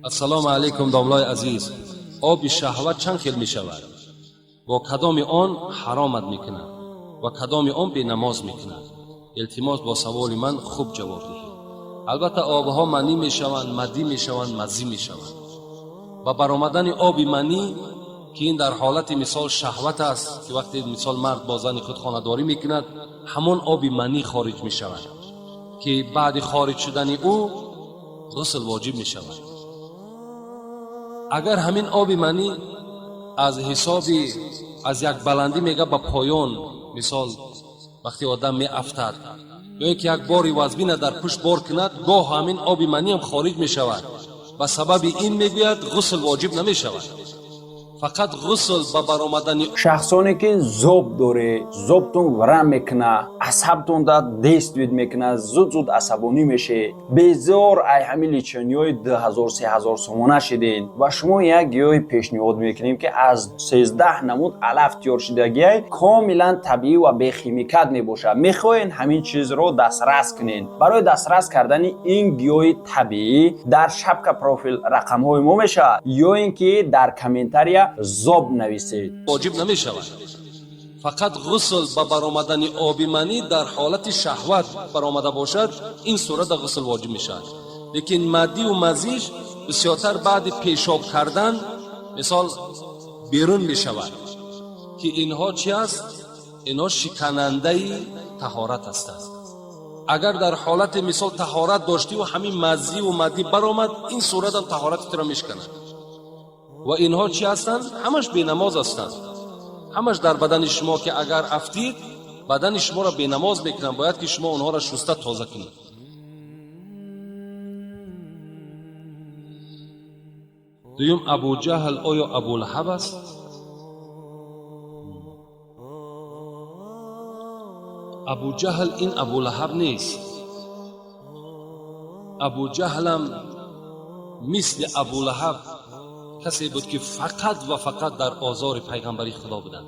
Ассалому алайкум, домлои азиз. Оби шаҳват чанд хел мешавад? Бо кадоми он ҳаромат мекунад ва кадоми он бенамоз мекунад? Илтимос, бо саволи ман хуб ҷавоб диҳед. Албатта, обҳо манӣ мешаванд, мадӣ мешаванд, мазӣ мешаванд. Ба баромадани оби манӣ, ки ин дар ҳолати мисол шаҳват аст, ки вақте мисол мард бо зани худ хонадорӣ мекунад, ҳамон оби манӣ хориҷ мешавад, ки баъди хориҷ шудани ӯ ғусл воҷиб мешавад. Агар ҳамин оби манӣ аз ҳисоби аз як баландӣ мега ба поён, мисол вақте одам меафтад ё ин ки як бори вазбина дар пушт бор кунад, гоҳ ҳамин оби маниам хориҷ мешавад. Ба сабаби ин, мегӯяд, ғусл воҷиб намешавад, фақат ғусл ба баромадани Шахсоне ки зоб доре, зобтон варам мекуна, асабтон да действует мекуна, зуд зуд асабонӣ мешед, безор ай ҳамин лечения ҳои 2000, 3000 сомона шиден, ва шумо як гиёҳи пешниҳод мекунем, ки аз 13 намуд алаф тиёр шидагиай, комилан табиӣ ва бехимикат мебошад. Мехоҳен ҳамин чизро дастрас кунед? Барои дастрас кардани ин гиёҳи табиӣ дар шапка профил рақамҳои мо мешавад ё ин ки дар комментария «зоб» нависед. Воҷиб намешавад, фақат ғусл ба баромадани оби манӣ дар ҳолати шаҳват баромада бошад, ин сурата ғусл воҷиб мешавад. Лекин мадию мазиш бисёртар баъди пешоб кардан мисол берун мешавад, ки инҳо чи аст? Инҳо шиканандаи таҳорат ҳастанд. Агар дар ҳолати мисол таҳорат доштиву ҳамин маззиву мадӣ баромад, ин суратам таҳорати туро мешиканад. Ва инҳо чӣ ҳастанд? Ҳамаш бенамоз ҳастанд. Ҳамаш дар бадани шумо ки агар афтид, бадани шуморо бенамоз мекунанд. Бояд ки шумо онҳоро шуста тоза кунед. Дуюм, Абуҷаҳл оё Абулаҳаб аст? Абуҷаҳл ин Абулаҳаб нест. Абуҷаҳлам мисли Абулаҳаб касе буд, ки фақат ва фақат дар озори пайғамбари Худо буданд.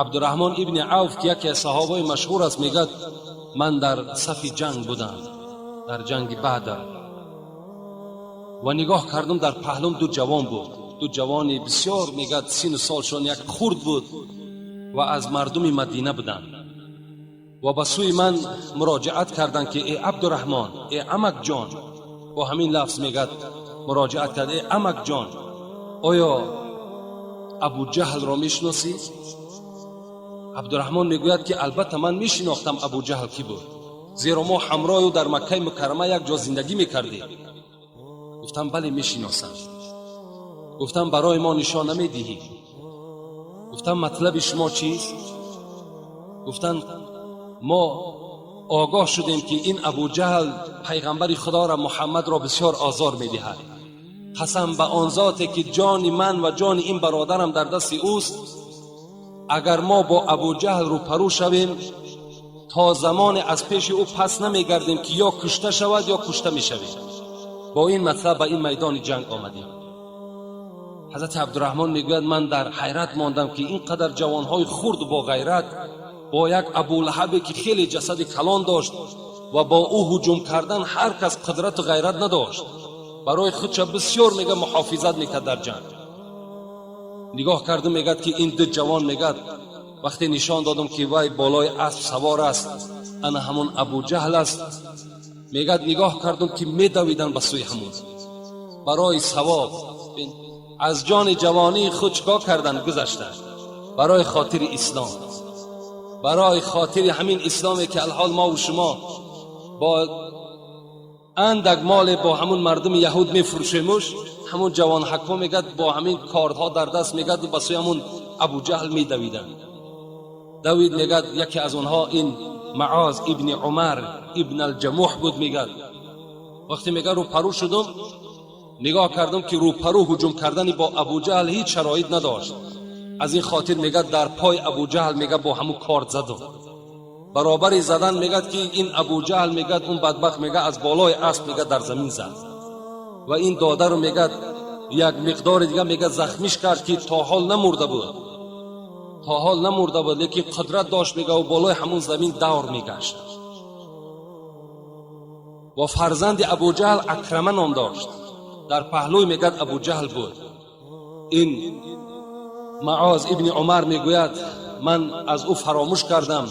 Абдураҳмон ибни Авф, ки яке аз саҳобаи машҳур аст, мегӯяд: ман дар сафи ҷанг будам, дар ҷанги Бадр, ва нигоҳ кардам, дар паҳлум ду ҷавон буд, ду ҷавони бисёр, мегӯяд, сину солшон як хурд буд ва аз мардуми Мадина буданд ва ба сӯи ман муроҷиат карданд, ки э Абдураҳмон, э амакҷон. Бо ҳамин лафз, мегӯяд, муроҷиат кард: э амакҷон, оё Абуҷаҳлро мешиносӣ? Абдураҳмон мегӯяд, ки албатта ман мешинохтам Абуҷаҳл кӣ буд, зеро мо ҳамроҳу дар Маккаи Мукаррама як ҷо зиндагӣ мекардем. Гуфтам: бале, мешиносам. Гуфтам: барои мо нишон намедиҳӣ? Гуфтам: матлаби шумо чист? Гуфтанд: мо огоҳ шудем, ки ин Абуҷаҳл пайғамбари Худоро, Муҳаммадро бисёр озор медиҳад. Қасам ба он зоте, ки ҷони ман ва ҷони ин бародарам дар дасти ӯст, агар мо бо Абуҷаҳл рӯпарӯ шавем, то замоне аз пеши ӯ пас намегардем, ки ё кушта шавад, ё кушта мешавем. Бо ин матлаб ба ин майдони ҷанг омадем. Ҳазрати Абдураҳмон мегӯяд: ман дар ҳайрат мондам, ки ин қадар ҷавонҳои хурд бо ғайрат бо як Абулаҳабе, ки хеле ҷасади калон дошт ва бо ӯ ҳуҷум кардан ҳар кас қудрату ғайрат надошт, барои худша бисёр, мега, муҳофизат мекард дар ҷанг. Нигоҳ кардум, мегӯяд, ки ин ду ҷавон, мегӯяд, вақте нишон додам, ки вай болои асп савор аст, ана ҳамон Абуҷаҳл аст, мегӯяд, нигоҳ кардум, ки медавиданд ба сӯи ҳамон. Барои савоб аз ҷони ҷавонии худ чикор карданд? Гузаштанд барои хотири ислом, барои хотири ҳамин исломе, ки алҳол мову шумо бо андак моле бо ҳамун мардуми яҳуд мефурӯшемуш. Ҳамун ҷавонҳакҳо, мегӯяд, бо ҳамин кордҳо дар даст, мегӯяд, ба сӯи ҳамун Абуҷаҳл медавиданд. Давид, мегӯяд, яке аз онҳо ин Маоз ибни Умар ибн Алҷамуҳ буд. Мегӯяд, вақте, мегӯяд, рӯпарӯ шудум, нигоҳ кардам, ки рӯпарӯ ҳуҷум кардани бо Абуҷаҳл ҳеҷ шароит надошт. Аз ин хотир, мегӯяд, дар пой Абуҷаҳл, мегӯяд, бо ҳамун корд задум. Баробари задан, мегӯяд, ки ин Абуҷаҳл, мегӯяд, он бадбахт, мегӯяд, аз болои асп, мегӯяд, дар замин зад ва ин додару, мегӯяд, як миқдори дига, мегӯяд, захмиш кард, ки то ҳол намурда буд, то ҳол намурда буд, лекин қудрат дошт, мегӯяд, болои ҳамун замин давр мегашт. Ва фарзанди Абуҷаҳл Акрама ном дошт. Дар паҳлӯй мегӯяд Абуҷаҳл буд. Ин Маоз ибни Умар мегӯяд, ман аз ӯ фаромӯш кардам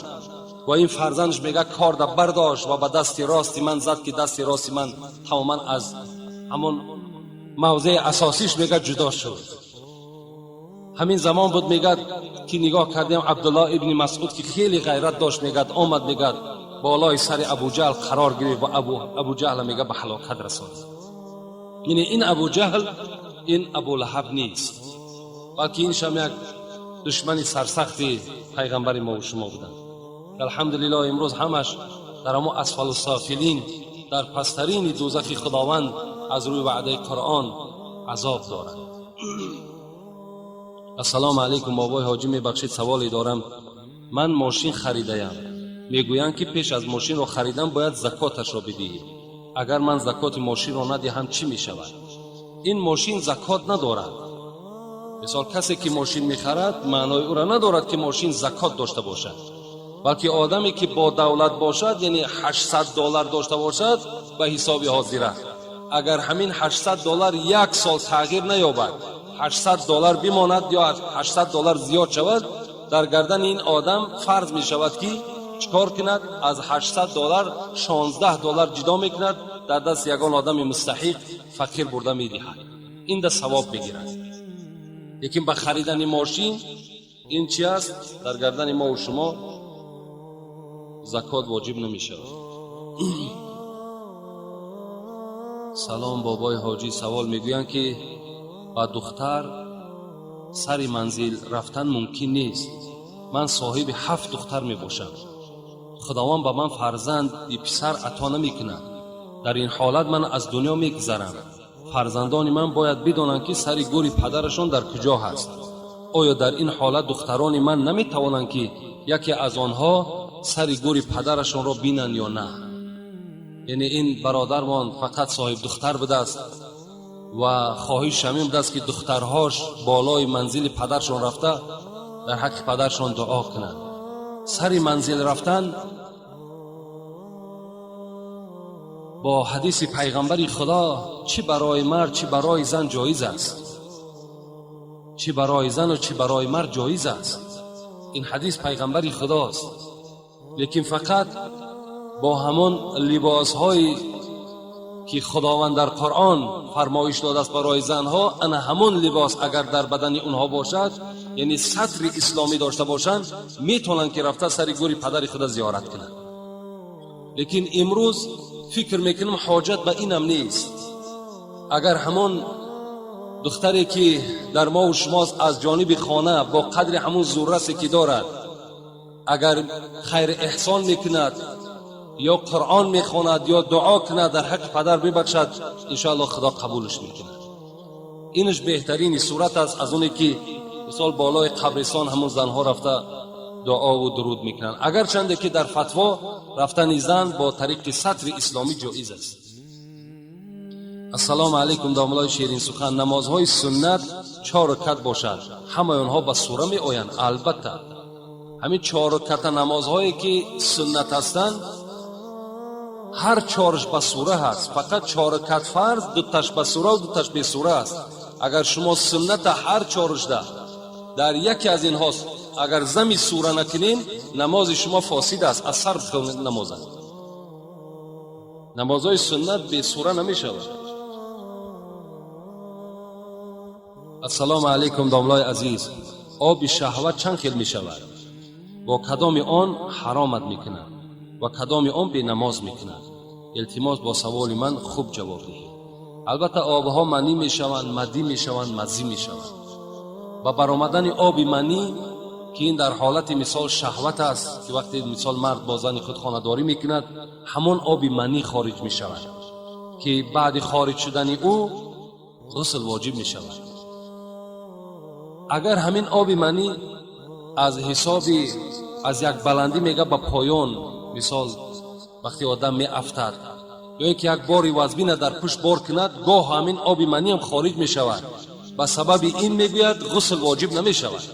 ва ин фарзандаш мегӯяд корда бардошт ва ба дасти рости ман зад, ки дасти рости ман тамоман аз ҳамон мавзеи асосиш мегӯяд ҷудо шуд. Ҳамин замон буд, мегӯяд, ки нигоҳ кардем, Абдуллоҳ ибни Масъуд, ки хеле ғайрат дошт, мегӯяд, омад, мегӯяд, болои сари Абуҷаҳл қарор гирифт ва Абуҷаҳл мегӯяд ба ҳалокат расонид. Яъне ин Абуҷаҳл ин Абулаҳаб нест, балки ин шам як душмани сарсахти пайғамбари мо ва шумо буданд. Алҳамдулиллоҳ, имрӯз ҳамаш дар ҳамо асфалу софилин, дар пасттарини дӯзахи Худованд аз рӯи ваъдаи Қуръон азоб доранд. Ассалому алайкум, бобои ҳоҷӣ, мебахшед, саволе дорам. Ман мошин харидаям. Мегӯянд, ки пеш аз мошинро харидан бояд закоташро бидиҳӣ. Агар ман закоти мошинро надиҳам, чӣ мешавад? Ин мошин закот надорад. Мисол, касе ки мошин мехарад, маънои ӯро надорад, ки мошин закот дошта бошад, балки одаме ки бо давлат бошад, яъне $800 дошта бошад ба ҳисоби ҳозира, агар ҳамин $800 як сол тағйир наёбад, $800 бимонад ё $800 зиёд шавад, дар гардани ин одам фарз мешавад, ки чикор кунад? Аз $800 $16 ҷудо мекунад, дар даст ягон одами мустаҳиқ, фақир бурда медиҳад, ин да савоб мегирад. Лекин ба харидани мошин ин чи аст? Дар гардани мо ва шумо закот воҷиб намешавад. Салом, бобои ҳоҷӣ, савол. Мегӯянд, ки ба духтар сари манзил рафтан мумкин нест. Ман соҳиби 7 духтар мебошам. Худованд ба ман фарзанди писар ато намекунад. Дар ин ҳолат ман аз дунё мегузарам. Фарзандони ман бояд бидонанд, ки сари гӯри падарашон дар куҷо ҳаст. Оё дар ин ҳолат духтарони ман наметавонанд, ки яке аз онҳо сари гӯри падарашонро бинанд ё на? Яъне ин бародармон фақат соҳиб духтар будааст ва хоҳиш ҳамин будааст, ки духтарҳош болои манзили падаршон рафта, дар ҳаққи падаршон дуо кунанд. Сари манзил рафтан бо ҳадиси пайғамбари Худо чӣ барои мард, чӣ барои зан ҷоиз аст. Чӣ барои зану чӣ барои мард ҷоиз аст. Ин ҳадис пайғамбари Худост. Лекин фақат бо ҳамон либосҳое ки Худованд дар Қуръон фармоиш додааст барои занҳо, ана ҳамон либос агар дар бадани онҳо бошад, яъне сатри исломӣ дошта бошанд, метавонанд, ки рафта сари гӯри падари худа зиёрат кунанд. Лекин имрӯз фикр мекунам, ҳоҷат ба инам нест. Агар ҳамон духтаре ки дар мову шумост, аз ҷониби хона бо қадри ҳамон зуррасе ки дорад, агар хайр эҳсон мекунад ё Қуръон мехонад ё дуо кунад дар ҳаққи падар, бибахшад, иншоаллоҳ Худо қабулш мекунад. Инаш беҳтарини сурат аст аз оне ки мисол болои қабристон ҳамон занҳо рафта дуову дуруд мекунанд, агарчанде ки дар фатво рафтани зан бо тариқи сатри исломӣ ҷоиз аст. Ассалому алайкум, домулои ширинсухан. Намозҳои суннат 4 ракат бошад, ҳамаи онҳо ба сура меоянд? Албатта, ҳамин 4 раката намозҳое ки суннат ҳастанд, ҳар чорш ба сура ҳаст. Фақат 4 ракат фарз дуташ ба сура ва дуташ бесура аст. Агар шумо сунната ҳар чорушда дар яке аз инҳо агар зами сура накунем, намози шумо фосид аст, аз сар бихонед намоза. Намозҳои суннат бесура намешавад. Ассалому алайкум, домлои азиз. Оби шаҳват чанд хел мешавад? Бо кадоми он ҳаромат мекунад ва кадоми он бенамоз мекунад? Илтимос, бо саволи ман хуб ҷавоб диҳед. Албатта, обҳо манӣ мешаванд, мадӣ мешаванд, мазӣ мешаванд. Ба баромадани оби манӣ, ки ин дар ҳолати мисол шаҳват аст, ки вақте мисол мард бо зани худ хонадорӣ мекунад, ҳамон оби манӣ хориҷ мешавад, ки баъди хориҷ шудани ӯ ғусл воҷиб мешавад. Агар ҳамин оби манӣ аз ҳисоби аз як баландӣ мега ба поён, мисол вақте одам меафтад ё ин ки як бори вазбина дар пушт бор кунад, гоҳ ҳамин оби маниам хориҷ мешавад. Ба сабаби ин мегӯяд, ғусл воҷиб намешавад.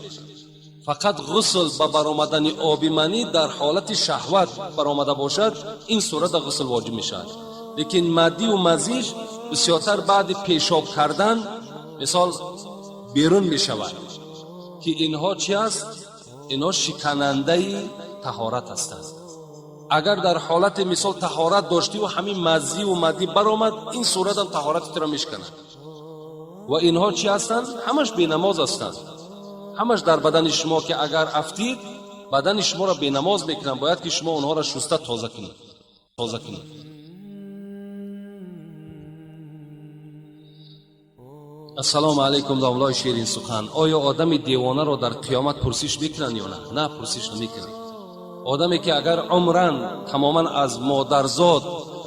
Фақат ғусл ба баромадани оби манӣ дар ҳолати шаҳват баромада бошад, ин сурата ғусл воҷиб мешавад. Лекин маддиву мазиш бисёртар баъди пешоб кардан мисол берун мешавад, ки инҳо чи аст? Инҳо шиканандаи таҳорат ҳастанд. Агар дар ҳолати мисол таҳорат доштиву ҳамин маззиву маддӣ баромад, ин суратам таҳорати туро мешиканад. Ва инҳо чӣ ҳастанд? Ҳамаш бенамоз ҳастанд. Ҳамаш дар бадани шумо ки агар афтид, бадани шуморо бенамоз мекунанд. Бояд ки шумо онҳоро шуста тоза кунед, тоза кунед. Ассалому алайкум, домлои ширин сухан. Оё одами девонаро дар қиёмат пурсиш мекунанд ё на? На, пурсиш намекунанд. Одаме ки агар умран тамоман аз модарзод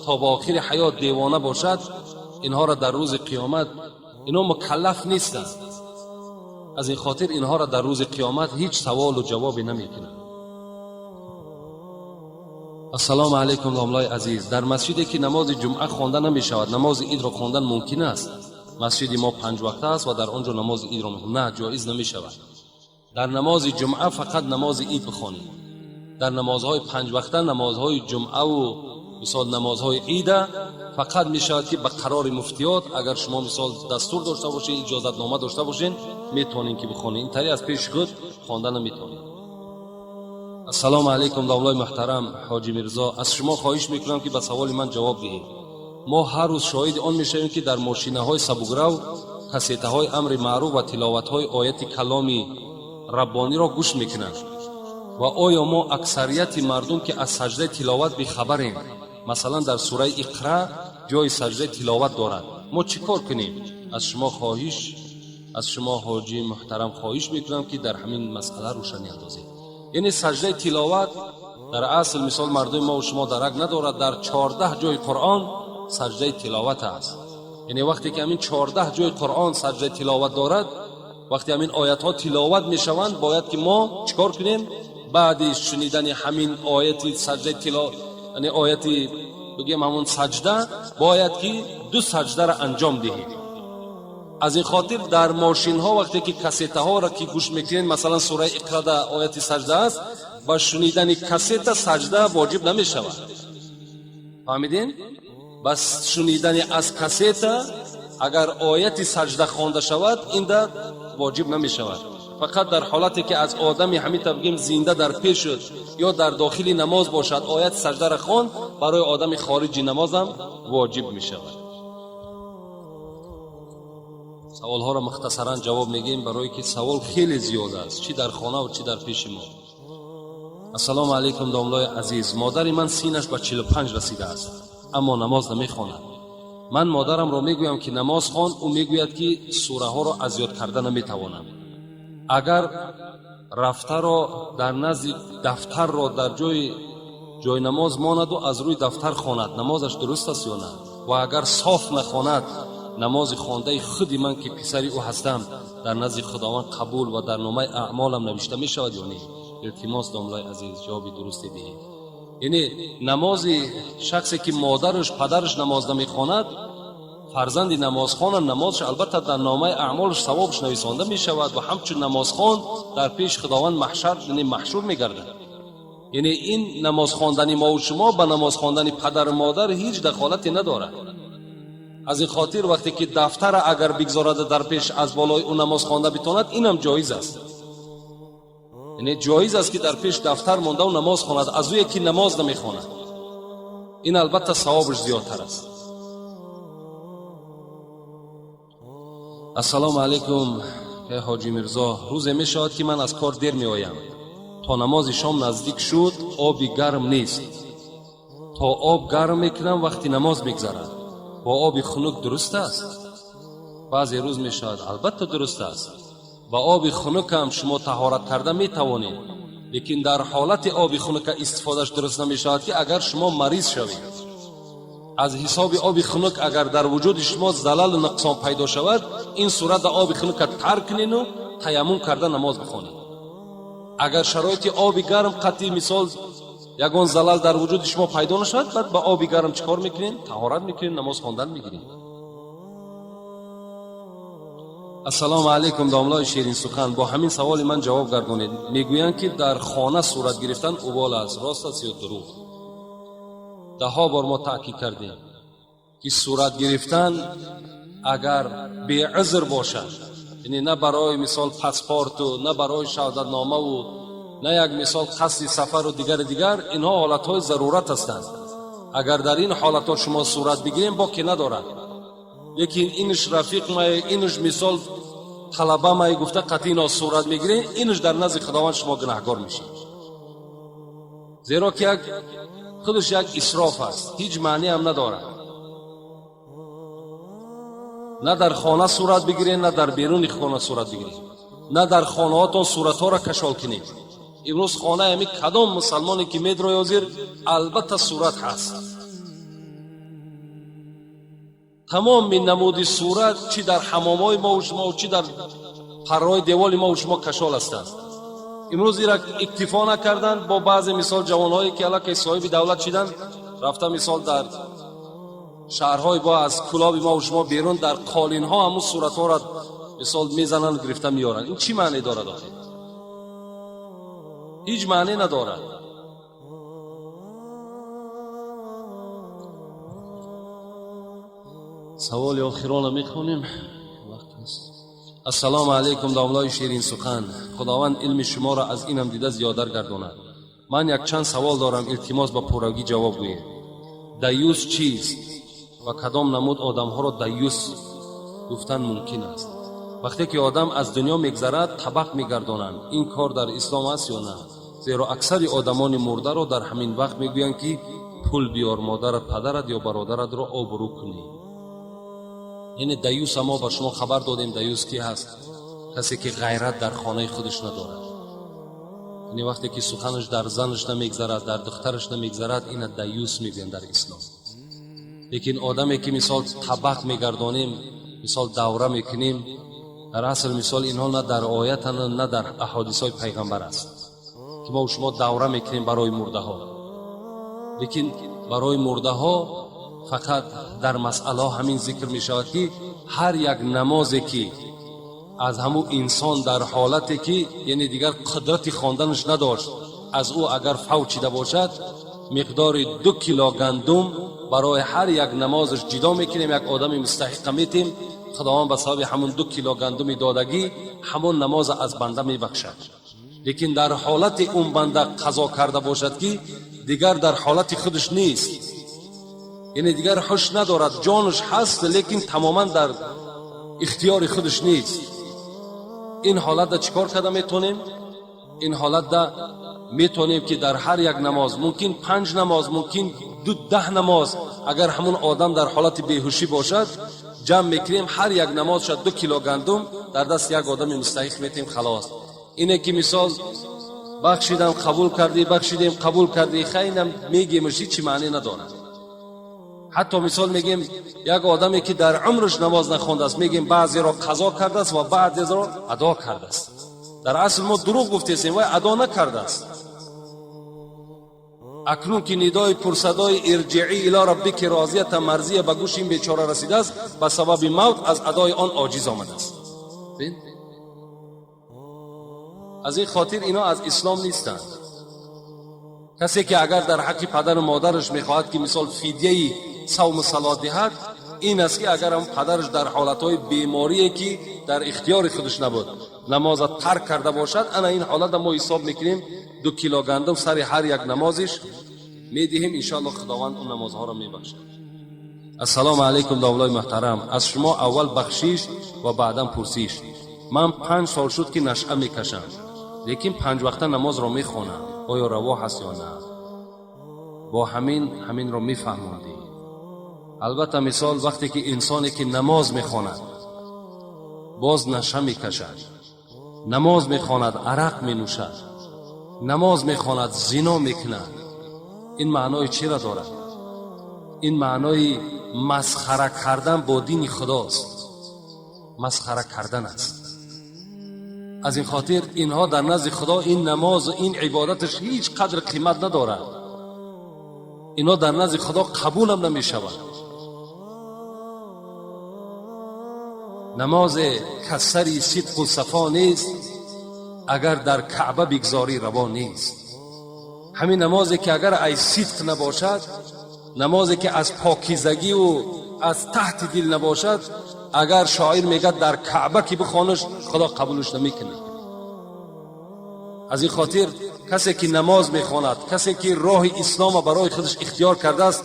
то ба охири ҳаёт девона бошад, инҳоро дар рӯзи қиёмат, инҳо мукаллаф нестанд. Аз ин хотир инҳоро дар рӯзи қиёмат ҳеҷ саволу ҷавобе намекунанд. Ассалому алайкум, домлои азиз. Дар масҷиде ки намози ҷумъа хонда намешавад, намози идро хондан мумкин аст? Масҷиди мо 5 вақта аст ва дар он ҷо намози идро мехонем. На, ҷоиз намешавад. Дар намози ҷумъа фақат намози ид бихонед. Дар намозҳои 5 вақта, намозҳои ҷумъаву мисол намозҳои ида фақат мешавад ки ба қарори муфтиёт, агар шумо мисол дастур дошта бошед, иҷозатнома дошта бошед, метавонед ки бихонед. Ин тари аз пеши худ хонда наметавонед. Ассалому алайкум, домлои муҳтарам Ҳоҷи Мирзо. Аз шумо хоҳиш мекунам ки ба саволи ман ҷавоб диҳед. Мо ҳар рӯз шоҳиди он мешавем, ки дар мошинаҳои сабукрав кассетаҳои амри маъруф ва тиловатҳои ояти каломи раббониро гӯш мекунанд. Ва оё мо аксарияти мардум ки аз саҷдаи тиловат бехабарем, масалан дар сураи Иқра ҷои саҷдаи тиловат дорад, мо чӣ кор кунем? Аз шумо хоҳиш, аз шумо ҳоҷи муҳтарам хоҳиш мекунам ки дар ҳамин масъала рӯшанӣ андозед. Яъне саҷдаи тиловат дар асл мисол мардуми мо шумо дарак надорад, дар 14 ҷои Қуръон саҷдаи тиловат аст. Яъне вақте ки ҳамин 14 ҷои Қуръон саҷдаи тиловат дорад, вақте ҳамин оятҳо тиловат мешаванд, бояд ки мо чӣ кор кунем? Баъди шунидани ҳамин ояти саҷдаи тиловат, яъне ояти бигем ҳамон саҷда, бояд ки 2 саҷдаро анҷом диҳем. Аз ин хотир дар мошинҳо вақте ки кассетаҳоро ки гӯш мекунед, масалан сураи Иқрада ояти саҷда аст, ба шунидани кассета саҷда воҷиб намешавад. Фаҳмидин? Ба шунидани аз кассета агар ояти саҷда хонда шавад, ин да воҷиб намешавад. Фақат дар ҳолате ки аз одами ҳамин та бигем зинда дар пеш шуд ё дар дохили намоз бошад, ояти саҷдаро хонд, барои одами хориҷи намозам воҷиб мешавад. Саволҳоро мухтасаран ҷавоб мегӯем, барое ки савол хеле зиёд аст, чӣ дар хона ва чӣ дар пеши мо. Ассалому алайкум, домлои азиз. Модари ман синаш ба 45 расидааст, аммо намоз намехонад. Ман модарамро мегӯям ки намоз хон, ӯ мегӯяд ки сураҳоро аз ёд карда наметавонам. Агар рафтаро дар назди дафтарро дар ҷои намоз монаду аз рӯи дафтар хонад, намозаш дуруст аст ё на? Ва агар соф нахонад, намози хондаи худи ман ки писари ӯ ҳастам дар назди Худованд қабул ва дар номаи аъмолам навишта мешавад ё не? Илтимос, домлои азиз, ҷавоби дурусте диҳед. Яъне намози шахсе ки модараш падараш намоз намехонад, фарзанди намозхона намозаш албатта дар номаи аъмолаш савобаш нависонда мешавад ва ҳамчун намозхон дар пеши Худованд маҳшар, яъне маҳшур мегардад. Яъне ин намоз хондани мо ва шумо ба намоз хондани падару модар ҳеҷ дахолате надорад. Аз ин хотир вақте ки дафтара агар бигзорада дар пеш аз болои ӯ намоз хонда битонад, инам ҷоиз аст. Яъне ҷоиз аст ки дар пеш дафтар мондаву намоз хонад аз ӯе ки намоз намехонад. Ин албатта савобаш зиёдтар аст. Ассалому алайкум, эй Ҳоҷи Мирзо. Рӯзе мешавад ки ман аз кор дер меоям. То намози шом наздик шуд, оби гарм нест. То об гарм мекунам, вақти намоз мегзарад. Бо оби хунук дуруст аст? Баъзе рӯз мешавад, албатта дуруст аст. Ба оби хунукам шумо таҳорат карда метавонед, лекин дар ҳолати оби хунука истифодаш дуруст намешавад ки агар шумо мариз шавед. Аз ҳисоби оби хунук агар дар вуҷуди шумо залалу нуқсон пайдо шавад, ин сурат да оби хунука тарк кунену таяммум карда намоз бихонед. Агар шароити оби гарм қатъи мисол ягон залал дар вуҷуди шумо пайдо нашавад, баъд ба оби гарм чӣ кор мекунед? Таҳорат мекунед, намоз хондан мегиред. Ассалому алайкум, домлои ширин сухан. Бо ҳамин саволи ман ҷавоб гардонед. Мегӯянд ки дар хона сурат гирифтан убол аст, рост аст ё дурӯғ? Даҳҳо бор мо таъкид кардем. Ки сурат гирифтан агар беузр бошад, яъне на барои мисол паспорту, на барои шаҳодатномаву, на як мисол қасди сафару дигари дигар, инҳо ҳолатҳои зарурат ҳастанд. Агар дар ин ҳолатҳо шумо сурат бигирем, боке надорад. Лекин инш рафиқ май, инш мисол талаба май гуфта қатъи ино сурат мегирем, инш дар назди Худованд шумо гунаҳгор мешед. Зеро ки як худаш як исроф аст, ҳеҷ маъне ҳам надорад. На дар хона сурат бигиред, на дар беруни хона сурат бигиред, на дар хонаҳотон суратҳоро кашол кунед. Имрӯз хонаи ҳамин кадом мусалмоне ки медрои ҳозир, албатта сурат ҳаст. Тамоми намуди сурат чӣ дар ҳамомҳои мову шумо, чӣ дар парраҳои деволи мову шумо кашол ҳастанд. Имрӯз ира иктифо накарданд бо баъзе мисол ҷавонҳое ки аллакай соҳиби давлат шиданд, рафта мисол дар шаҳрҳои бо аз кулоби мову шумо берун дар қолинҳо ҳамун суратҳоро мисол мезананд, гирифта меоранд. Ин чӣ маъне дорад охир? Ҳеҷ маъне надорад. Саволи охирона мехонем, вақт аст. Ассалому алайкум, домлои ширин сухан. Худованд илми шуморо аз инам дида зиёдар гардонад. Ман якчанд савол дорам, илтимос ба пуррагӣ ҷавоб гӯед. Даюс чист ва кадом намуд одамҳоро даюс гуфтан мумкин аст? Вақте ки одам аз дунё мегзарад, табақ мегардонанд. Ин кор дар ислом аст ё на? Зеро аксари одамони мурдаро дар ҳамин вақт мегӯянд, ки пул биёр, модарат, падарат ё бародаратро обрӯ кунӣ. Яъне даюса мо ба шумо хабар додем. Даюс ки ҳаст? Касе ки ғайрат дар хонаи худаш надорад. Яъне вақте ки суханаш дар занаш намегзарад, дар духтараш намегзарад, ина даюс мегӯянд дар ислом. Лекин одаме ки мисол табақ мегардонем, мисол давра мекунем, дар асл мисол инҳо на дар оятанд, на дар аҳодисҳои пайғамбар аст, ки мо шумо давра мекунем барои мурдаҳо. Лекин барои мурдаҳо фақат дар масъалаҳо ҳамин зикр мешавад, ки ҳар як намозе ки аз ҳамун инсон дар ҳолате ки яъне дигар қудрати хонданаш надошт, аз ӯ агар фавт шида бошад, миқдори 2 кило гандум барои ҳар як намозаш ҷидо мекунем, як одами мустаҳиқа метем. Худованд ба сабаби ҳамун 2 кило гандуми додагӣ ҳамон намоза аз банда мебахшад. Лекин дар ҳолати он банда қазо карда бошад, ки дигар дар ҳолати худаш нест, яъне дигар ҳуш надорад, ҷонаш ҳаст, лекин тамоман дар ихтиёри худаш нест, ин ҳолатда чӣ кор карда метавонем? Ин ҳолатда метавонем, ки дар ҳар як намоз, мумкин 5 намоз, мумкин 10 намоз, агар ҳамун одам дар ҳолати беҳушӣ бошад, ҷамъ мекунем, ҳар як намоз шад 2 кило гандум дар даст як одами мустаҳиқ метем, халос. Ине ки мисол бахшидам, қабул кардӣ, бахшидем, қабул кардӣ, хайнам мегемаш, ҳичи маъне надорад. Ҳатто мисол мегем, як одаме ки дар умраш намоз нахондааст, мегем баъзеро қазо кардааст ва баъзеро адо кардааст. Дар асл мо дурӯғ гуфтесем, вай адо накардааст. Акнун ки нидои пурсадои ирҷиӣ ило раббики розията марзия ба гӯши ин бечора расидааст, ба сабаби мавт аз адои он оҷиз омадааст. Аз ин хотир ино аз ислом нестанд. Касе ки агар дар ҳаққи падару модараш мехоҳад, ки мисол фидияи савму салот диҳад, ин аст, ки агар ҳам падараш дар ҳолатҳои беморие ки дар ихтиёри худаш набуд, намоза тарк карда бошад, ана ин ҳолата мо ҳисоб мекунем, 2 кило гандум сари ҳар як намозиш медиҳем, иншоалло Худованд он намозҳоро мебахшад. Ассалому алайкум, домлои муҳтарам. Аз шумо аввал бахшиш ва баъдан пурсиш. Ман 5 сол шуд, ки нашъа мекашам, лекин 5 вақта намозро мехонам. Оё раво ҳаст ё на? Бо ҳаминро мефаҳмондӣ. Албатта, мисол вақте ки инсоне ки намоз мехонад, боз наша мекашад, намоз мехонад, арақ менӯшад, намоз мехонад, зино мекунад, ин маънои чиро дорад? Ин маънои масхара кардан бо дини Худост, масхара кардан аст. Аз ин хотир инҳо дар назди Худо ин намозу ин ибодаташ ҳеҷ қадр қимат надорад. Инҳо дар назди Худо қабулам намешавад. Намозе касари сидқу сафо нест, агар дар Каъба бигзорӣ раво нест. Ҳамин намозе ки агар ай сидқ набошад, намозе ки аз покизагиву аз таҳти дил набошад, агар шоир мегӯяд дар Каъба ки бихонаш, Худо қабулш намекунад. Аз ин хотир касе ки намоз мехонад, касе ки роҳи ислома барои худаш ихтиёр кардааст,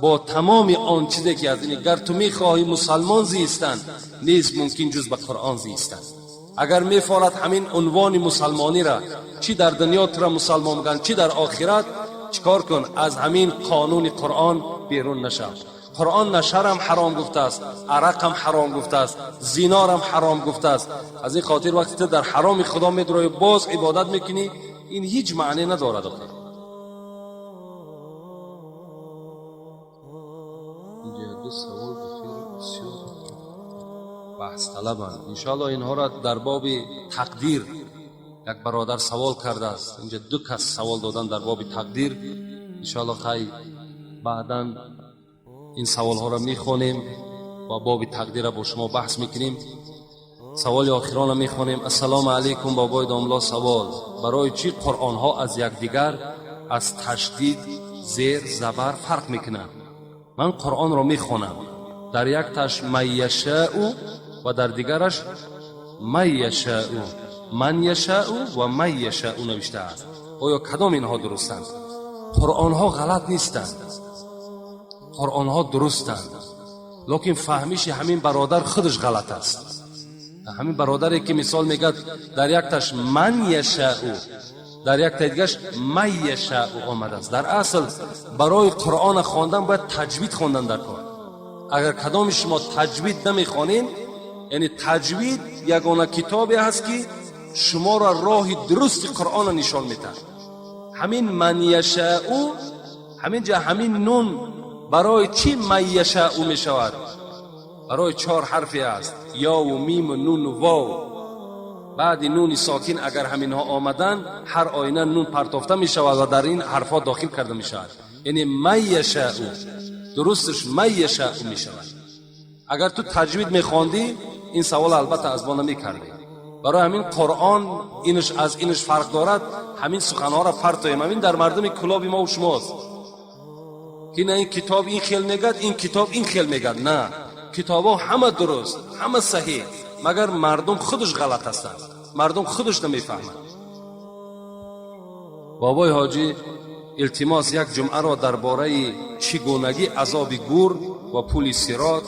бо тамоми он чизе ки аз ин гар ту мехоҳӣ мусалмон зистан, нест мумкин ҷуз ба Қуръон зистан. Агар мефорад ҳамин унвони мусалмониро, чӣ дар дунё тура мусалмон мегӯянд, чӣ дар охират, чикор кун? Аз ҳамин қонуни Қуръон берун нашав. Қуръон на шарам ҳаром гуфтааст, арақам ҳаром гуфтааст, зинорам ҳаром гуфтааст. Аз ин хотир вақте ту дар ҳароми Худо медуроӣ, боз ибодат мекунӣ, ин ҳеҷ маъне надорад. Охир инҷо ду савол бисёр баҳсталабанд. Иншоаллоҳ инҳоро дар боби тақдир як бародар савол кардааст. Инҷа ду кас савол додан дар боби тақдир. Иншоаллоҳ хай баъдан ин саволҳоро мехонем ва боби тақдирро бо шумо баҳс мекунем. Саволи охиронро мехонем. Ассалому алайкум, бобои домло, савол: барои чӣ қуръонҳо аз якдигар аз ташдид, зер, забар фарқ мекунанд? Ман қуръонро мехонам, дар якташ ман яшаъу ва дар дигараш ман яшаъу, ман яшаъу ва ман яшаъу навиштааст. Оё кадом инҳо дурустанд? Қуръонҳо ғалат нестанд, қуръонҳо дурустанд, лекин фаҳмиши ҳамин бародар худаш ғалат аст. Ҳамин бародаре ки мисол мегӯяд, дар якташ ман яшаъу, дар яктаи дигараш ман яшаъу омадааст. Дар асл барои қуръона хондан бояд таҷвид хондан дар кор. Агар кадоми шумо таҷвид намехонед, яъне таҷвид ягона китобе ҳаст ки шуморо роҳи дурусти қуръона нишон медиҳад. Ҳамин ман яшаъу, ҳамин ҷа ҳамин нун барои чӣ ман яшаъу мешавад? Барои чор ҳарфе аст: ёву миму нуну вов. Баъди нуни сокин агар ҳаминҳо омаданд, ҳар оина нун партофта мешавад ва дар ин ҳарфҳо дохил карда мешавад. Яъне ман яшаъу, дурусташ ман яшаъу мешавад. Агар ту таҷвид мехондӣ, ин савол албатта аз мо намекардӣ. Барои ҳамин қуръон инаш аз инаш фарқ дорад. Ҳамин суханҳоро партоем. Ҳамин дар мардуми кулоби мо шумост ки на ин китоб ин хел мегӯяд, ин китоб ин хел мегӯяд. На, китобҳо ҳама дуруст, ҳама саҳеҳ, магар мардум худаш ғалат ҳастанд, мардум худаш намефаҳманд. Бобои ҳоҷӣ, илтимос, як ҷумъаро дар бораи чӣ гунагӣ азоби гур ва пули сирот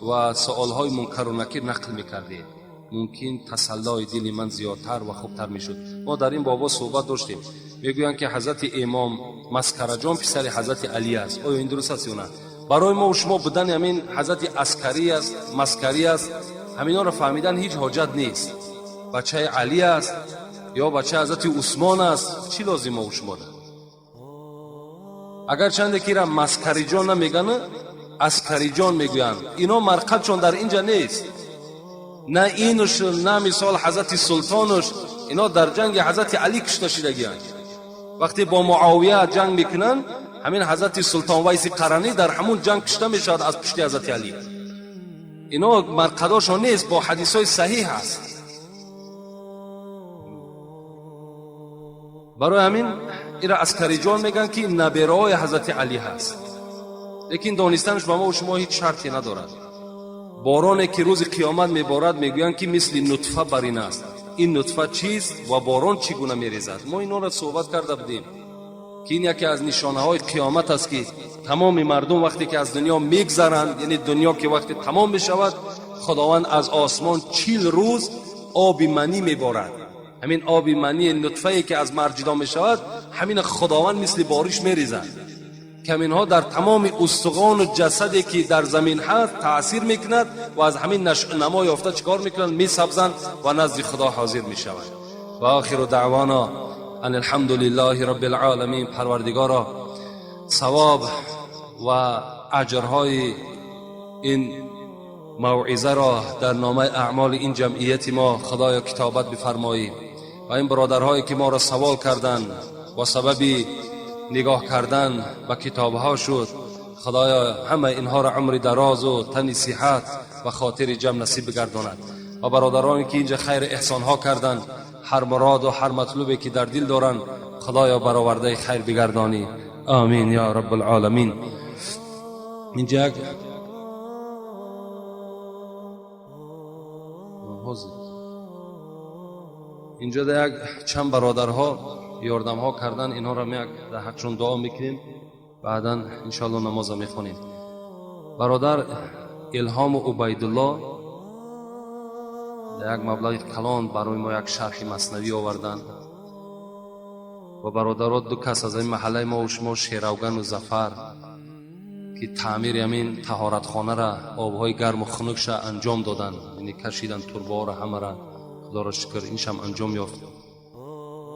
ва суолҳои мункару накир нақл мекардед, мумкин тасаллои дили ман зиёдтар ва хубтар мешуд. Мо дар ин бобо суҳбат доштем. Мегӯянд ки ҳазрати имом Маскараҷон писари ҳазрати Алӣ аст. Оё ин дуруст аст ё на? Барои мо шумо будани ҳамин ҳазрати аскарӣ аст, маскарӣ аст, ҳаминҳоро фаҳмидан ҳеҷ ҳоҷат нест. Бачаи Алӣ аст ё бачаи ҳазрати Усмон аст, чӣ лозим мо шумода? Агарчанде ки ира маскариҷон намегӯянд, аскариҷон мегӯянд. Ино марқадшон дар инҷа нест, на инуш, на мисол ҳазрати султонуш. Ино дар ҷанги ҳазрати Алӣ кушта шидагианд. Вақте бо Муовия ҷанг мекунанд, ҳамин ҳазрати султон Вайси Қаранӣ дар ҳамун ҷанг кушта мешавад аз пушти ҳазрати Алӣ. Ино марқадошон нест, бо ҳадисҳои саҳиҳ аст. Барои ҳамин ира аскариҷон мегӯянд ки набераҳои ҳазрати Алӣ ҳаст, лекин донистанаш ба мо шумо ҳеҷ шарте надорад. Бороне ки рӯзи қиёмат меборад, мегӯянд ки мисли нутфа бар ин аст. Ин нутфа чист ва борон чӣ гуна мерезад? Мо инҳоро суҳбат карда будем ки ин яке аз нишонаҳои қиёмат аст, ки тамоми мардум вақте ки аз дунё мегзаранд, яъне дунё ки вақте тамом мешавад, Худованд аз осмон 40 рӯз оби манӣ меборад. Ҳамин оби мании нутфае ки аз мард ҷудо мешавад, ҳамин Худованд мисли бориш мерезад, ки ҳаминҳо дар тамоми устухону ҷасаде ки дар замин ҳаст таъсир мекунад ва аз ҳамин нашъунамо ёфта чӣ кор мекунанд? Месабзанд ва назди Худо ҳозир мешаванд. Ва охиру даъвона ан алҳамду лиллаҳи рабби алъоламин. Парвардигоро, савоб ва аҷрҳои ин мавъизаро дар номаи аъмоли ин ҷамъияти мо, Худоё, китобат бифармоӣ ва ин бародарҳое ки моро савол карданд бо сабаби нигоҳ кардан ба китобҳо шуд, Худоё, ҳама инҳоро умри дарозу тани сиҳат ва хотири ҷамъ насиб бигардонад ва бародароне ки инҷа хайри эҳсонҳо карданд, ҳар муроду ҳар матлубе ки дар дил доранд, Худоё, баровардаи хайр бигардонӣ. Омин ё раббулъоламин. Инҷа як Ҳозир инҷо як чанд бародарҳо ёрдамҳо кардан, инҳоро як дар ҳақшон дуо мекунем, баъдан иншоалло намоза мехонем. Бародар Илҳому Убайдулло як маблағи калон барои мо як шарҳи маснавӣ оварданд ва бародаро ду кас аз ин маҳаллаи мо шумо, Шеравгану Зафар, ки таъмири ҳамин таҳоратхонара, обҳои гарму хунукша анҷом доданд, яъне кашидан турбаҳоро ҳамара. Худоро шукр, иншам анҷом ёфт.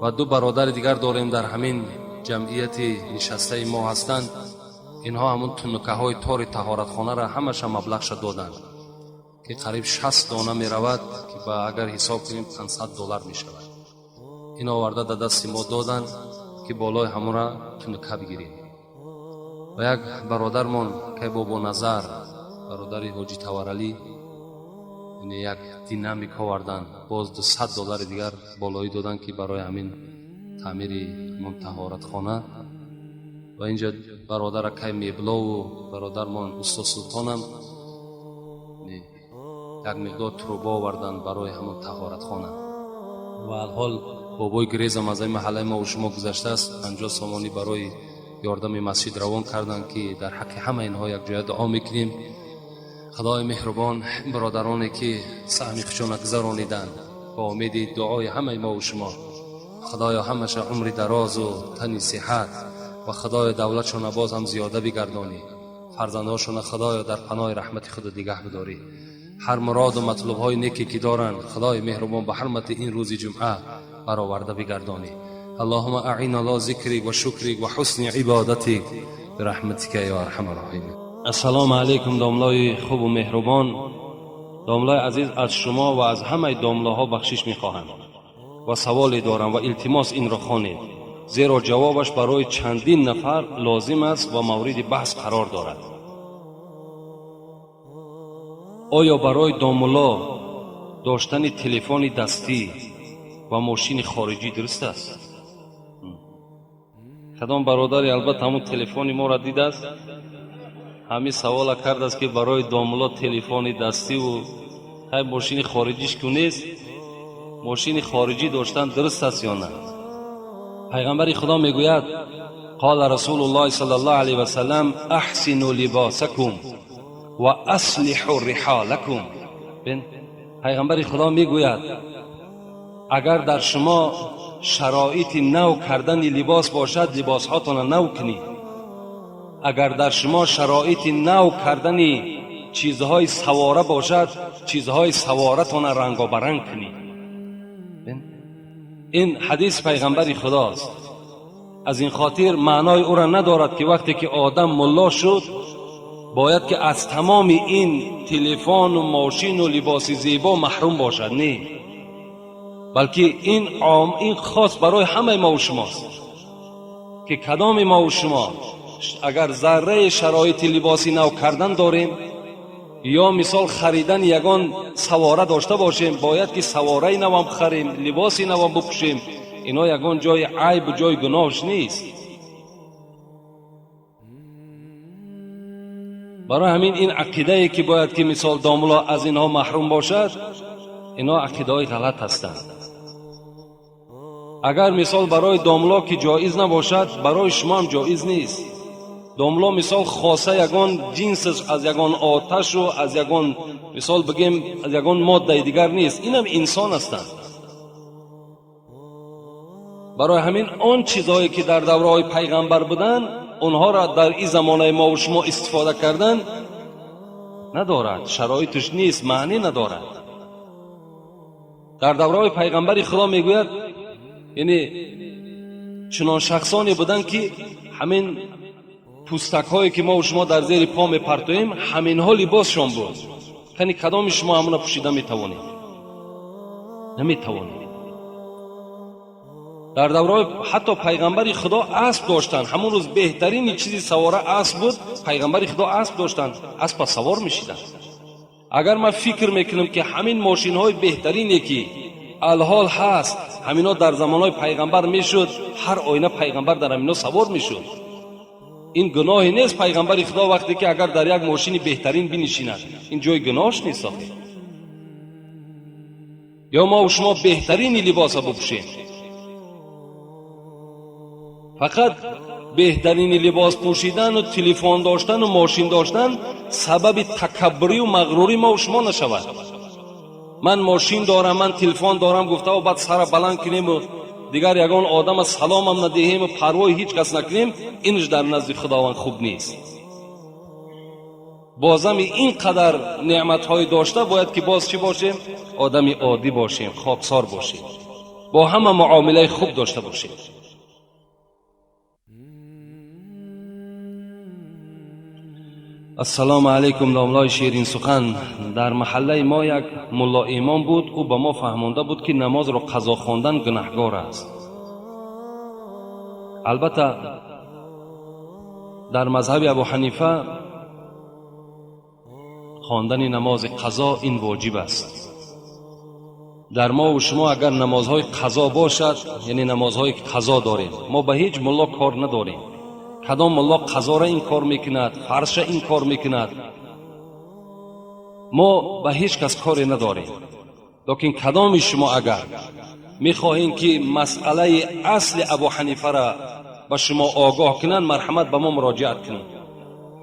Ва ду бародари дигар дорем, дар ҳамин ҷамъияти нишастаи мо ҳастанд. Инҳо ҳамун тунукаҳои тори таҳоратхонара ҳамаша маблағша доданд, ки қариб 60 дона меравад, ки ба агар ҳисоб кунем $500 мешавад. Ин оварда дар дасти мо доданд, ки болои ҳамура тунука бигирем. Ва як бародармон кай Бобоназар, бародари Ҳоҷи Таваралӣ, яъне як динамик оварданд, боз $200 дигар болоӣ доданд, ки барои ҳамин таъмири ҳамон таҳоратхона. Ва инҷа бародара кай Меблову бародармон Устод Султонам як миқдор труба оварданд барои ҳамон таҳоратхона. Ва алҳол бобои Грезам аз ин маҳаллаи мо шумо гузаштааст, 50 сомонӣ барои ёрдами масҷид равон карданд, ки дар ҳаққи ҳама инҳо якҷоя дуо мекунем. Худои меҳрубон, бародароне ки саҳми худшона гузарониданд, ба умеди дуои ҳамаи мо шумо, Худоё, ҳамаша умри дарозу тани сиҳат ва Худоё, давлатшона боз ҳам зиёда бигардонӣ, фарзандҳошона, Худоё, дар паноҳи раҳмати худ нигаҳ бидорӣ. Ҳар муроду матлубҳои неке ки доранд, Худои меҳрубон, ба ҳурмати ин рӯзи ҷумъа бароварда бигардонӣ. Аллоҳума аъина ала зикрик ва шукрик ва ҳусни ибодатик бираҳматика ё арҳамар роҳимин. Ассалому алайкум, домлои хубу меҳрубон. Домлои азиз, аз шумо ва аз ҳамаи домлоҳо бахшиш мехоҳам ва саволе дорам ва илтимос инро хонед, зеро ҷавобаш барои чандин нафар лозим аст ва мавриди баҳс қарор дорад. Оё барои домулло доштани телефони дастӣ ва мошини хориҷӣ дуруст аст? Кадом бародаре албатта ҳамун телефони моро дидааст, ҳамин савола кардааст, ки барои домулло телефони дастиву ҳай мошини хориҷиш ку нест, мошини хориҷӣ доштан дуруст аст ё на? Пайғамбари Худо мегӯяд: қола Расулуллоҳи саллаллоҳу алайҳи васаллам: аҳсину либосакум ва аслиҳу риҳолакум. Пайғамбари Худо мегӯяд: агар дар шумо шароити нав кардани либос бошад, либосҳотонро нав кунед. Агар дар шумо шароити нав кардани чизҳои савора бошад, чизҳои саворатонро рангобаранг кунед. Ин ҳадис пайғамбари Худост. Аз ин хотир маънои ӯро надорад, ки вақте ки одам мулло шуд, бояд ки аз тамоми ин телефону мошину либоси зебо маҳрум бошад. Не, балки ин ин хос барои ҳамаи мову шумост, ки кадоми мову шумо агар зарраи шароити либоси нав кардан дорем ё мисол харидани ягон савора дошта бошем, бояд ки савораи навам харем, либоси навам бипӯшем. Ино ягон ҷои айбу ҷои гуноҳш нест. Барои ҳамин ин ақидае ки бояд ки мисол домулло аз инҳо маҳрум бошад, инҳо ақидаҳои ғалат ҳастанд. Агар мисол барои домулло ки ҷоиз набошад, барои шумо ҳам ҷоиз нест. Домулло мисол хоса ягон ҷинсаш аз ягон оташу аз ягон, мисол бигем, аз ягон моддаи дигар нест, инам инсон ҳастанд. Барои ҳамин он чизҳое ки дар давраҳои пайғамбар буданд, онҳоро дар ин замонаи мову шумо истифода кардан надорад, шароиташ нест, маънӣ надорад. Дар давраҳои пайғамбари Худо мегӯяд, яъне чунон шахсоне буданд, ки ҳамин пӯстакҳое ки мову шумо дар зери по мепартоем, ҳаминҳо либосшон буд. Кани кадоми шумо ҳамона пӯшида метавонед? Наметавонед. Дар давраҳои ҳатто пайғамбари Худо асп доштанд. Ҳамон рӯз беҳтарини чизи савора асп буд. Пайғамбари Худо асп доштанд, аспа савор мешиданд. Агар ман фикр мекунам, ки ҳамин мошинҳои беҳтарине ки алҳол ҳаст, ҳамино дар замонҳои пайғамбар мешуд, ҳар оина пайғамбар дар ҳамино савор мешуд. Ин гуноҳе нест. Пайғамбари Худо вақте ки агар дар як мошини беҳтарин бинишинад, ин ҷои гуноҳш нест охир. Ё мо шумо беҳтарини либоса бипӯшем. Фақат беҳтарини либос пӯшидану телефон доштану мошин доштан сабаби такаббурию мағрурӣ мо шумо нашавад. Ман мошин дорам, ман телефон дорам гуфтаву баъд сара баланд кунему дигар ягон одама саломам надиҳему парвои ҳеҷ кас накунем, инш дар назди Худованд хуб нест. Бозами ин қадар неъматҳои дошта бояд ки боз чӣ бошем? Одами оддӣ бошем, хоксор бошем, бо ҳама муомилаи хуб дошта бошем. Ассалому алайкум, домлои ширинсухан. Дар маҳаллаи мо як мулло имом буд. Ӯ ба мо фаҳмонда буд, ки намозро қазо хондан гунаҳгор аст. Албатта, дар мазҳаби Абу Ҳанифа хондани намози қазо ин воҷиб аст. Дар мову шумо агар намозҳои қазо бошад, яъне намозҳое ки қазо дорем, мо ба ҳеҷ мулло кор надорем. Кадом мулло қазора ин кор мекунад, фарзша ин кор мекунад, мо ба ҳеҷ кас коре надорем. Лекин кадоми шумо агар мехоҳем, ки масъалаи асли Абу Ҳанифара ба шумо огоҳ кунанд, марҳамат, ба мо муроҷиат кунед.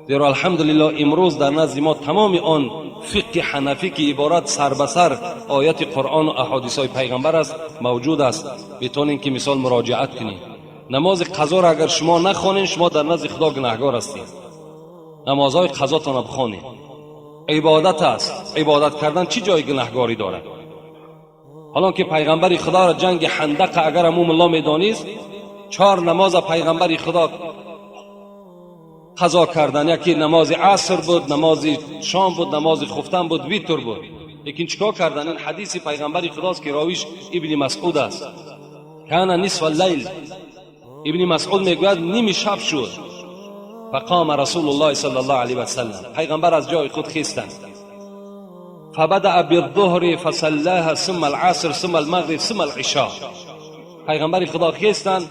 Зеро, алҳамдулилло, имрӯз дар назди мо тамоми он фиқҳи ҳанафӣ, ки иборат сар ба сар ояти Қуръону аҳодисҳои Пайғамбар аст, мавҷуд аст. Метавонем ки мисол муроҷиат кунем. Намози қазоро агар шумо нахонед, шумо дар назди Худо гунаҳгор ҳастед. Намозҳои қазотонро бихонед, ибодат аст. Ибодат кардан чӣ ҷои гунаҳгорӣ дорад? Ҳолон ки Пайғамбари Худоро ҷанги Ҳандақа агар аму мулло медонист, чор намоза Пайғамбари Худо қазо кардан, яке намози аср буд, намози шом буд, намози хуфтан буд, витр буд. Лекин чӣ кор кардан? Ин ҳадиси Пайғамбари Худост, ки ровиш Ибни Масъуд аст. Кана нисфа лайл, Ибни Масъуд мегӯяд, ними шаб шуд. Фақома Расулуллоҳи сал аллоҳу алайҳи васалам, Пайғамбар аз ҷои худ хестанд. Фабадаа биддуҳри фасаллаҳа, сумма аласр, сумма алмағриб, сумма алишо. Пайғамбари Худо хестанд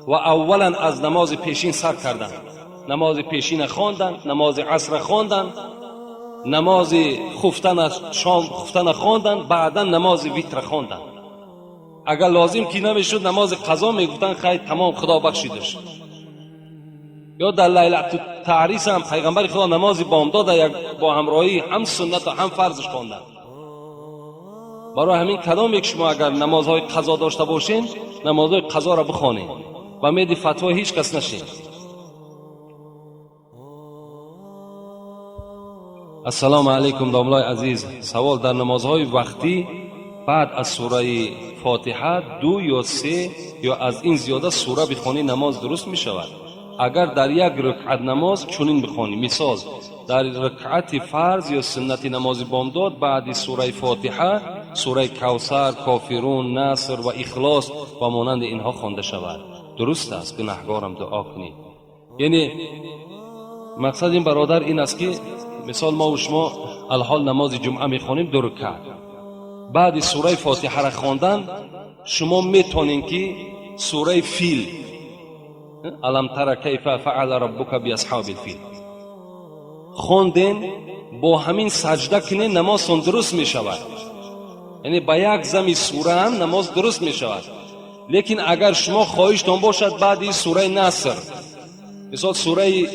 ва аввалан аз намози пешин сар карданд, намози пешина хонданд, намози асра хонданд, намози хуфтана, шом хуфтана хонданд, баъдан намози витра хонданд. Агар лозим ки намешуд намози қазо мегуфтанд, хайр, тамом, Худо бахшидаш. Ё дар Лайлату Таърис ҳам Пайғамбари Худо намози бомдода як бо ҳамроҳӣ ҳам суннату ҳам фарзш хонданд. Барои ҳамин кадоме ки шумо агар намозҳои қазо дошта бошед, намозҳои қазоро бихонед, ба меди фатво ҳеҷ кас нашед. Ассалому алайкум, домлои азиз. Савол: дар намозҳои вақтӣ баъд аз сураи Фотиҳа ду ё се ё аз ин зиёда сура бихонӣ, намоз дуруст мешавад? Агар дар як рукъат намоз чунин бихонӣ, мисол, дар рукъати фарз ё суннати намози бомдод баъди сураи Фотиҳа сураи Кавсар, Кофирун, Наср ва Ихлос ва монанди инҳо хонда шавад, дуруст аст? Гунаҳгорам, дуо кунед. Яъне мақсад ин бародар ин аст, ки мисол мову шумо алҳол намози ҷумъа мехонем ду рукъат. Баъди сураи Фотиҳара хондан шумо метонед, ки сураи Фил, алам тара кайфа фаала раббука биасҳоби лфил хонден, бо ҳамин саҷда кунен, намозтон дуруст мешавад. Яъне ба як зами сура ҳам намоз дуруст мешавад. Лекин агар шумо хоҳиштон бошад, баъди сураи Наср, мисол, сураи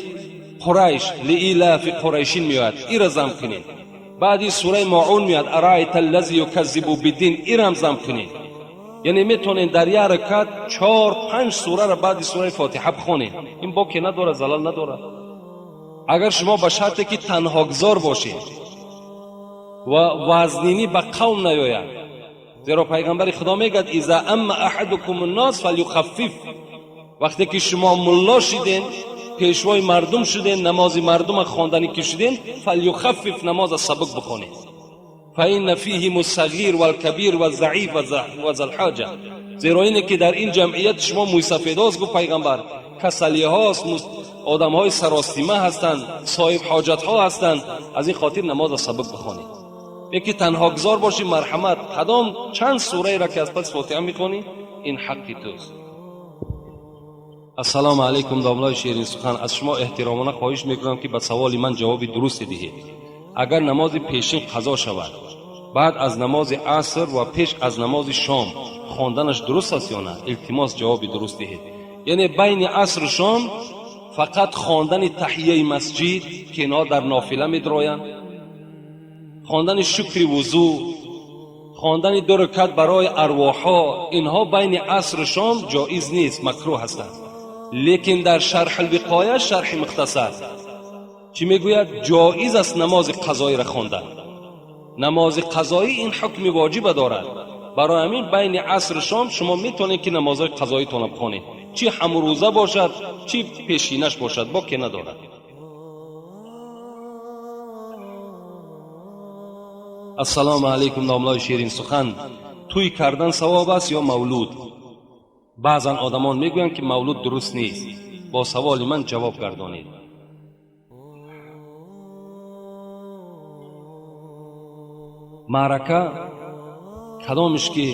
Қурайш, лиилафи қурайшин меояд, ира зам кунед. Баъди сураи Моун меояд, араайта аллази юказзибу биддин, ирам зам кунед. Яъне метавонед дар як ракат чор панҷ сурара баъди сураи Фотиҳа бихонед. Ин боке надорад, залал надорад, агар шумо ба шарте ки танҳогузор бошед ва вазнинӣ ба қавм наёяд. Зеро Пайғамбари Худо мегӯяд: иза амма аҳадукум ннос фалюхаффиф. Вақте ки шумо мулло шиден, пешвои мардум шуден, намози мардума хонданӣ ки шуден, фалюхаффиф, намоза сабук бихонед. фаинна фиҳим сағир валкабир вазаиф ва залҳоҷа. Зеро ине ки дар ин ҷамъияти шумо мӯйсафедост, гуфт Пайғамбар, касалиҳост, одамҳои саростима ҳастанд, соҳиб ҳоҷатҳо ҳастанд. Аз ин хотир намоза сабук бихонед. Яки танҳогузор бошӣ, марҳамат, кадом чанд сураеро ки аз паси Фотиҳа мехонӣ, ин ҳаққи туст. Ассалому алайкум, домлои ширинсухан. Аз шумо эҳтиромона хоҳиш мекунам, ки ба саволи ман ҷавоби дурусте диҳед. Агар намози пешин қазо шавад, Баъд аз намози аср ва пеш аз намози шом хонданаш дуруст аст ё на? Илтимос, ҷавоби дуруст диҳед. Яъне байни асру шом фақат хондани таҳияи масҷид, ки инҳо дар нофила медроянд, хондани шукри вузӯ, хондани ду ракат барои арвоҳҳо, инҳо байни асру шом ҷоиз нест, макрӯҳ ҳастанд. Лекин дар шарҳ алвиқоя, шарҳи мухтасар чӣ мегӯяд? Ҷоиз аст намози қазоиро хондан. Намози қазоӣ ин ҳукми воҷиба дорад. Барои ҳамин байни асру шом шумо метавонед ки намозҳои қазоитонро бихонед, чӣ ҳамрӯза бошад, чӣ пешинаш бошад, боке надорад. Ассалому алайкум, домлои ширин сухан. Тӯй кардан савоб аст ё мавлуд? Баъзан одамон мегӯянд, ки мавлуд дуруст нест. Бо саволи ман ҷавоб гардонед. Маърака кадомеш ки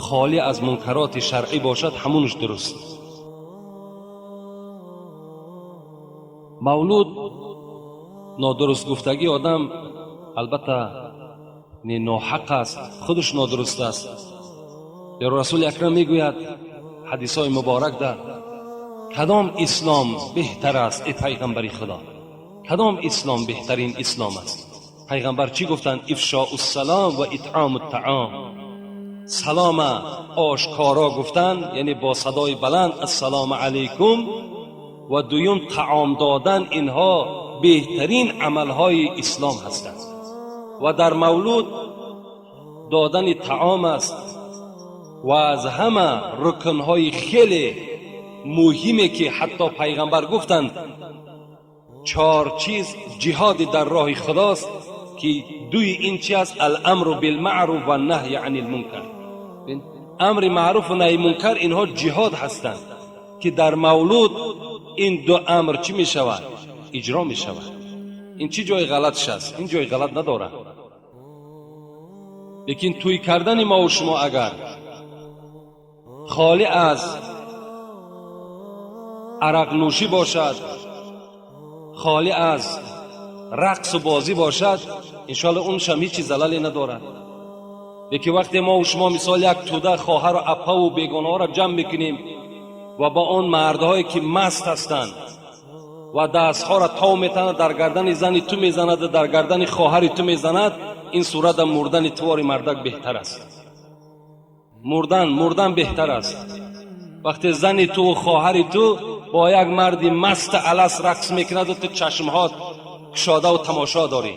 холӣ аз мункароти шаръӣ бошад, ҳамунаш дуруст. Мавлуд нодуруст гуфтагӣ одам албатта не ноҳақ аст, худаш нодуруст аст. Ё Расули Акрам мегӯяд ҳадисҳои муборак дар кадом ислом беҳтар аст, эй пайғамбари Худо? Кадом ислом беҳтарин ислом аст? Пайғамбар чӣ гуфтанд? Ифшоу ссалом ва итъому ттаом. Салома ошкоро гуфтан, яъне бо садои баланд ассалому алайкум, ва дуюм таом додан, инҳо беҳтарин амалҳои ислом ҳастанд. Ва дар мавлуд додани таом аст ва аз ҳама рукнҳои хеле муҳиме ки ҳатто пайғамбар гуфтанд чор чиз ҷиҳоди дар роҳи худост, ки дуи ин чи аст? Аламру билмаъруф ва наҳй ани лмункар. Амри маъруфу наҳи мункар инҳо ҷиҳод ҳастанд, ки дар мавлуд ин ду амр чӣ мешавад? Иҷро мешавад. Ин чӣ ҷои ғалатш аст? Ин ҷои ғалат надорад. Лекин тӯй кардани мову шумо агар холӣ аз арақнӯшӣ бошад, холӣ аз рақсу бозӣ бошад, иншоалло уншам ҳеҷ чиз залале надорад. Лекин вақте мову шумо мисол як тӯда хоҳару апаву бегонаҳоро ҷамъ мекунем ва ба он мардҳое ки маст ҳастанд ва дастҳоро тов метанад, дар гардани зани ту мезанад, дар гардани хоҳари ту мезанад, ин сурата мурдани тувори мардак беҳтар аст. Мурдан беҳтар аст. Вақте зани туву хоҳари ту бо як марди маст алас рақс мекунаду ту чашмҳо кушодаву тамошо дорӣ,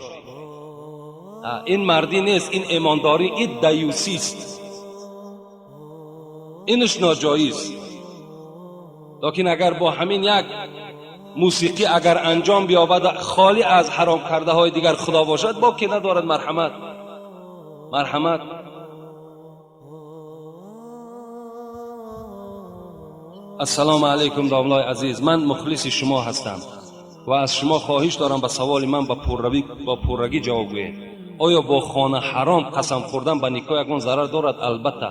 ин мардӣ нест, ин эмондорӣ, ин даюсист, инаш ноҷоиз. Лекин агар бо ҳамин як мусиқӣ агар анҷом биёбад, холӣ аз ҳаром кардаҳои дигар Худо бошад, боке надорад. Марҳамат, марҳамат. Ассалому алайкум, домлои азиз. Ман мухлиси шумо ҳастам ва аз шумо хоҳиш дорам ба саволи ман бо пуррагӣ ҷавоб гӯед. Оё бо хона ҳаром қасам хӯрдан ба никоҳ ягон зарар дорад? Албатта.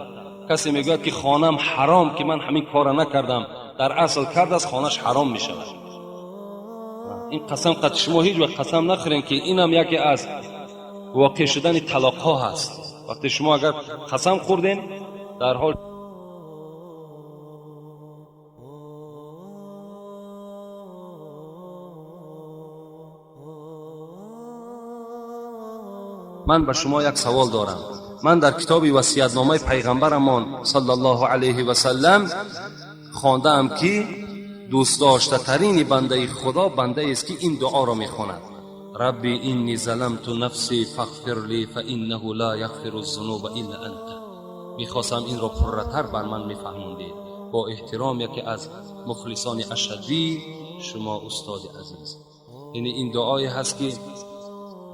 Касе мегӯяд ки хонам ҳаром, ки ман ҳамин корро накардам, дар асл кардааст, хонаш ҳаром мешавад. Ин қасам қад шумо ҳеҷ вақт қасам нахӯрем, ки инам яке аз воқеъ шудани талоқҳо ҳаст. Вақте шумо агар қасам хӯрдем, дар ҳол ман ба шумо як савол дорам. Ман дар китоби васиятномаи пайғамбарамон саллаллоҳу алайҳи васаллам хондаам, ки дӯстдоштатарини бандаи Худо бандаест, ки ин дуоро мехонад: рабби инни заламту нафси фағфир ли фа иннаҳу ла яғфиру зунуба илла анта. Мехостам инро пурратар бар ман мефаҳмондед. Бо эҳтиром, яке аз мухлисони ашаддии шумо, устоди азиз. Яъне ин дуое ҳаст, ки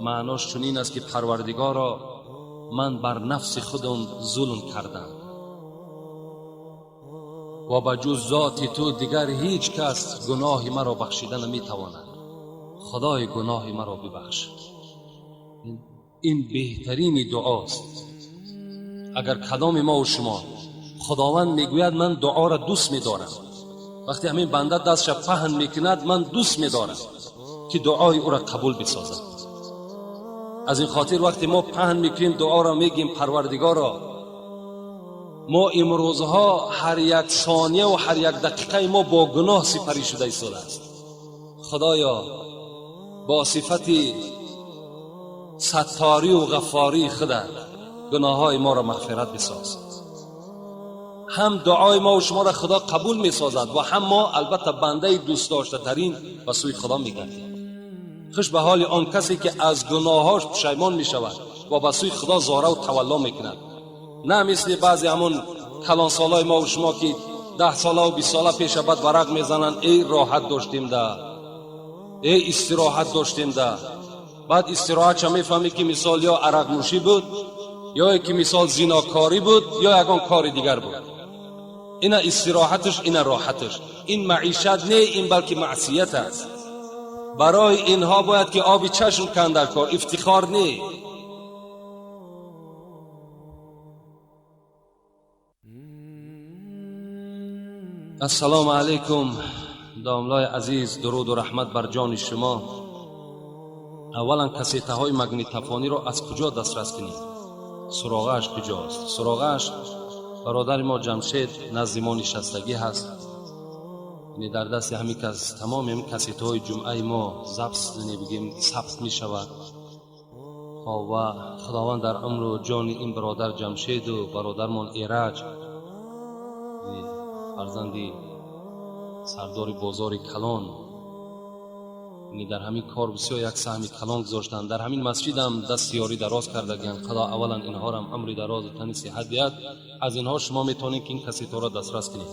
маънош чунин аст, ки Парвардигоро, ман бар нафси худам зулм кардам ва ба ҷуз зоти ту дигар ҳеҷ кас гуноҳи маро бахшида наметавонад. Худои, гуноҳи маро бибахш. Ин беҳтарини дуост. Агар кадоми мову шумо, Худованд мегӯяд: ман дуоро дӯст медорам. Вақте ҳамин банда дастша паҳн мекунад, ман дӯст медорам, ки дуои ӯро қабул бисозам. Аз ин хотир вақте мо паҳн мекунем дуоро, мегӯем: Парвардигоро, мо имрӯзҳо ҳар як сония ва ҳар як дақиқаи мо бо гуноҳ сипарӣ шуда истодааст. Худоё, бо сифати сатторӣ ва ғаффории худат гуноҳҳои моро мағфират бисоз. Ҳам дуои мо ва шуморо Худо қабул месозад ва ҳам мо албатта бандаи дӯстдоштатарин ба сӯи Худо мегардем. Хуш ба ҳоли он касе ки аз гуноҳҳош пушаймон мешавад ва ба сӯи Худо зораву тавалло мекунад, на мисли баъзе ҳамон калонсолои мо ва шумо, ки 10 солаву 20 сола пеша баъд варақ мезананд: «Эй, роҳат доштем да, эй, истироҳат доштем да». Баъд истироҳатша мефаҳмӣ, ки мисол ё арақнӯшӣ буд, ё ки мисол зинокорӣ буд, ё ягон кори дигар буд. Ина истироҳаташ, ина роҳаташ. Ин маишат не, ин балки маъсият аст. Барои инҳо бояд ки оби чашм канд дар кор, ифтихор не. Ассалому алайкум, домлои азиз, дуруду раҳмат бар ҷони шумо. Аввалан, кассетаҳои магнитофониро аз куҷо дастрас кунем, суроғааш куҷост? Суроғааш бародари мо Ҷамшед назди мо нишастагӣ ҳаст, яъне дар дасти ҳамин кас тамоми ҳамин кассетаҳои ҷумъаи мо запись, бигем, сабт мешавад. Ва Худованд дар умру ҷони ин бародар Ҷамшеду бародармон Эраҷ, фарзанди сардори бозори калон, яъне дар ҳамин кор бисёр як саҳми калон гузоштанд, дар ҳамин масҷидам дасти ёрӣ дароз кардагианд. Худо аввалан инҳорам умри дарозу тани сиҳат диҳад. Аз инҳо шумо метавонед ки ин кассетаҳоро дастрас кунед.